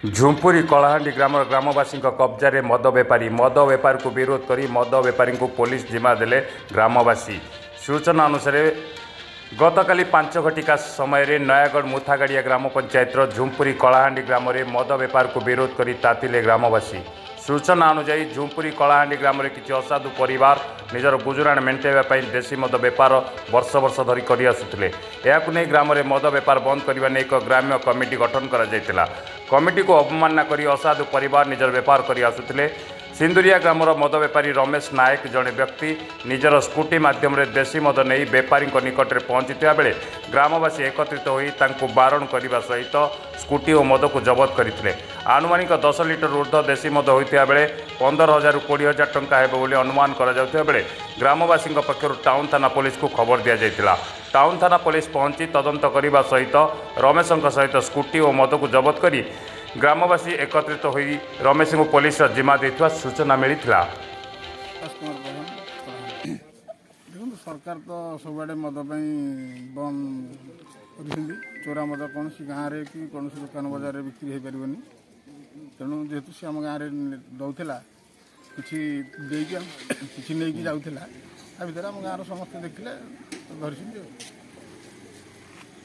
ଝୁମ୍ପୁରୀ କଳାହାଣ୍ଡି ଗ୍ରାମର ଗ୍ରାମବାସୀଙ୍କ କବ୍ଜାରେ ମଦ ବେପାରୀ। ମଦ ବେପାରକୁ ବିରୋଧ କରି ମଦ ବେପାରୀଙ୍କୁ ପୋଲିସ ଜିମା ଦେଲେ ଗ୍ରାମବାସୀ। ସୂଚନା ଅନୁସାରେ, ଗତକାଲି 5 ଘଟିକା ସମୟରେ ନୟାଗଡ଼ ମୁଥାଗାଡ଼ିଆ ଗ୍ରାମ ପଞ୍ଚାୟତର ଝୁମ୍ପୁରୀ କଳାହାଣ୍ଡି ଗ୍ରାମରେ ମଦ ବେପାରକୁ ବିରୋଧ କରି ତାତିଲେ ଗ୍ରାମବାସୀ। ସୂଚନା ଅନୁଯାୟୀ, ଝୁମ୍ପୁରୀ କଳାହାଣ୍ଡି ଗ୍ରାମରେ କିଛି ଅସାଧୁ ପରିବାର ନିଜର ଗୁଜୁରାଣ ମେଣ୍ଟାଇବା ପାଇଁ ଦେଶୀ ମଦ ବେପାର ବର୍ଷ ବର୍ଷ ଧରି କରିଆସୁଥିଲେ। ଏହାକୁ ନେଇ ଗ୍ରାମରେ ମଦ ବେପାର ବନ୍ଦ କରିବା ନେଇ ଏକ ଗ୍ରାମ୍ୟ କମିଟି ଗଠନ କରାଯାଇଥିଲା। କମିଟିକୁ ଅବମାନନା କରି ଅସାଧୁ ପରିବାର ନିଜର ବେପାର କରି ଆସୁଥିଲେ। ସିନ୍ଦୁରିଆ ଗ୍ରାମର ମଦ ବେପାରୀ ରମେଶ ନାୟକ ଜଣେ ବ୍ୟକ୍ତି ନିଜର ସ୍କୁଟି ମାଧ୍ୟମରେ ଦେଶୀ ମଦ ନେଇ ବେପାରୀଙ୍କ ନିକଟରେ ପହଞ୍ଚିଥିବା ବେଳେ ଗ୍ରାମବାସୀ ଏକତ୍ରିତ ହୋଇ ତାଙ୍କୁ ବାରଣ କରିବା ସହିତ ସ୍କୁଟି ଓ ମଦକୁ ଜବତ କରିଥିଲେ। ଆନୁମାନିକ 10 ଲିଟର ଉର୍ଦ୍ଧ୍ୱ ଦେଶୀ ମଦ ହୋଇଥିବା ବେଳେ 15,000ରୁ 20,000 ଟଙ୍କା ହେବ ବୋଲି ଅନୁମାନ କରାଯାଉଥିବା ବେଳେ ଗ୍ରାମବାସୀଙ୍କ ପକ୍ଷରୁ ଟାଉନ୍ ଥାନା ପୋଲିସକୁ ଖବର ଦିଆଯାଇଥିଲା। ଟାଉନ୍ ଥାନା ପୋଲିସ ପହଞ୍ଚି ତଦନ୍ତ କରିବା ସହିତ ରମେଶଙ୍କ ସହିତ ସ୍କୁଟି ଓ ମଦକୁ ଜବତ କରି ଗ୍ରାମବାସୀ ଏକତ୍ରିତ ହୋଇ ରମେଶଙ୍କୁ ପୋଲିସର ଜିମା ଦେଇଥିବା ସୂଚନା ମିଳିଥିଲା। ପ୍ରକାଶ କୁମାର ପ୍ରଧାନ, କଳାହାଣ୍ଡି। ଦେଖନ୍ତୁ, ସରକାର ତ ସବୁଆଡ଼େ ମଦ ପାଇଁ ବନ୍ଦ କରିଛନ୍ତି। ଚୋରା ମଦ କୌଣସି ଗାଁରେ କି କୌଣସି ଦୋକାନ ବଜାରରେ ବିକ୍ରି ହୋଇପାରିବନି। ତେଣୁ ଯେହେତୁ ସେ ଆମ ଗାଁରେ ଦେଉଥିଲା, କିଛି ଦେଇକି କିଛି ନେଇକି ଯାଉଥିଲା, ତା ଭିତରେ ଆମ ଗାଁର ସମସ୍ତେ ଦେଖିଲେ, ଧରିଛନ୍ତି ଆଉ।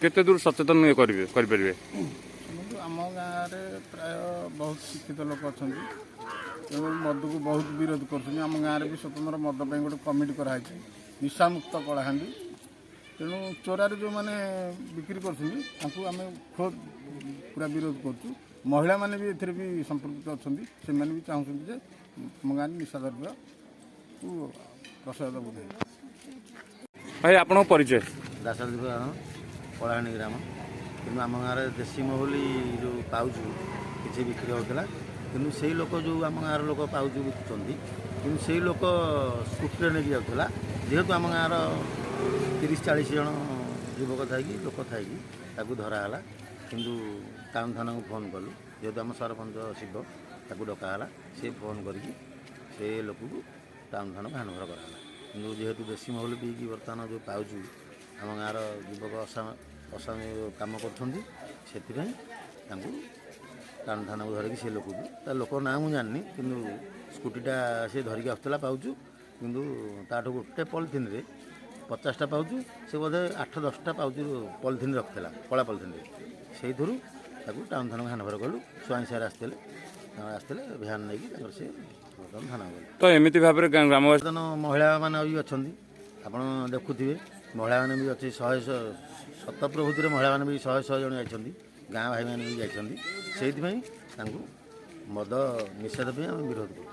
କେତେ ଦୂର ସଚେତନ କରିପାରିବେ? ଶୁଣନ୍ତୁ, ଆମ ଗାଁରେ ପ୍ରାୟ ବହୁତ ଶିକ୍ଷିତ ଲୋକ ଅଛନ୍ତି। ତେଣୁ ମଦକୁ ବହୁତ ବିରୋଧ କରୁଛନ୍ତି। ଆମ ଗାଁରେ ବି ସ୍ୱତନ୍ତ୍ର ମଦ ପାଇଁ ଗୋଟେ କମିଟି କରାହେଇଛି, ନିଶାମୁକ୍ତ କଳାହାଣ୍ଡି। ତେଣୁ ଚୋରାରେ ଯେଉଁମାନେ ବିକ୍ରି କରୁଛନ୍ତି, ତାଙ୍କୁ ଆମେ ଖୋଦ୍ ପୁରା ବିରୋଧ କରୁଛୁ। ମହିଳାମାନେ ବି ଏଥିରେ ବି ସମ୍ପୃକ୍ତ ଅଛନ୍ତି। ସେମାନେ ବି ଚାହୁଁଛନ୍ତି ଯେ ଆମ ଗାଁରେ ନିଶା ଦ୍ରବ୍ୟକୁ ପ୍ରଶ୍ରୟ ଦେବୁ ନାହିଁ। ଭାଇ, ଆପଣଙ୍କ ପରିଚୟ? ଦାଶରଥି ପ୍ରଧାନ, କଳାହାଣ୍ଡି ଗ୍ରାମ। କିନ୍ତୁ ଆମ ଗାଁରେ ଦେଶୀ ମହୁଲି ଯେଉଁ ପାଉଚୁ କିଛି ବିକ୍ରି ହେଉଥିଲା। କିନ୍ତୁ ସେଇ ଲୋକ ଯେଉଁ ଆମ ଗାଁର ଲୋକ ପାଉଚୁ ବିକୁଛନ୍ତି, କିନ୍ତୁ ସେଇ ଲୋକ ସ୍କୁଟିରେ ନେଇକି ଯାଉଥିଲା। ଯେହେତୁ ଆମ ଗାଁର 30-40 ଜଣ ଯୁବକ ଥାଇକି, ଲୋକ ଥାଇକି ତାକୁ ଧରା ହେଲା। କିନ୍ତୁ ଟାଉନ୍ ଥାନାକୁ ଫୋନ୍ କଲୁ। ଯେହେତୁ ଆମ ସରପଞ୍ଚ ଶିବ, ତାକୁ ଡକା ହେଲା। ସେ ଫୋନ୍ କରିକି ସେ ଲୋକକୁ ଟାଉନ୍ ଥାନାକୁ ହ୍ୟାଣ୍ଡଓଭର କରାହେଲା। କିନ୍ତୁ ଯେହେତୁ ଦେଶୀ ମହୁଲି ପିଇକି ବର୍ତ୍ତମାନ ଯେଉଁ ପାଉଚୁ ଆମ ଗାଁର ଯୁବକ ଅସାମୀ କାମ କରୁଛନ୍ତି, ସେଥିପାଇଁ ତାଙ୍କୁ ଟାଉନ୍ ଥାନାକୁ ଧରିକି ସେ ଲୋକକୁ, ତା ଲୋକ ନାଁ ମୁଁ ଜାଣିନି, କିନ୍ତୁ ସ୍କୁଟିଟା ସେ ଧରିକି ଆସୁଥିଲା ପାଉଚୁ। କିନ୍ତୁ ତାଠୁ ଗୋଟେ ପଲିଥିନରେ 50ଟା ପାଉଚୁ, ସେ ବୋଧେ 8-10ଟା ପାଉଚୁ ପଲିଥିନ୍ ରଖିଥିଲା କଳା ପଲିଥିନରେ। ସେଇଥିରୁ ତାକୁ ଟାଉନ୍ ଥାନାକୁ ହ୍ୟାଣ୍ଡଓଭର କଲୁ। ସ୍ୱାଇଁ ସାର୍ ଆସିଥିଲେ, ତାଙ୍କର ଆସିଥିଲେ ଭ୍ୟାନ୍ ନେଇକି, ତାଙ୍କର ସେ ବର୍ତ୍ତମାନ ଥାନାକୁ ଗଲେ। ତ ଏମିତି ଭାବରେ ଗ୍ରାମବାସୀ ବର୍ତ୍ତମାନ ମହିଳାମାନେ ବି ଅଛନ୍ତି, ଆପଣ ଦେଖୁଥିବେ। ମହିଳାମାନେ ବି ଅଛି, ଶହେ ଶତ ପ୍ରଭୃତିରେ ମହିଳାମାନେ ବି ଶହେ ଶହେ ଜଣ ଯାଇଛନ୍ତି। ଗାଁ ଭାଇମାନେ ବି ଯାଇଛନ୍ତି। ସେଇଥିପାଇଁ ତାଙ୍କୁ ମଦ ନିଷେଧ ପାଇଁ ଆମେ ବିରୋଧ କରୁ।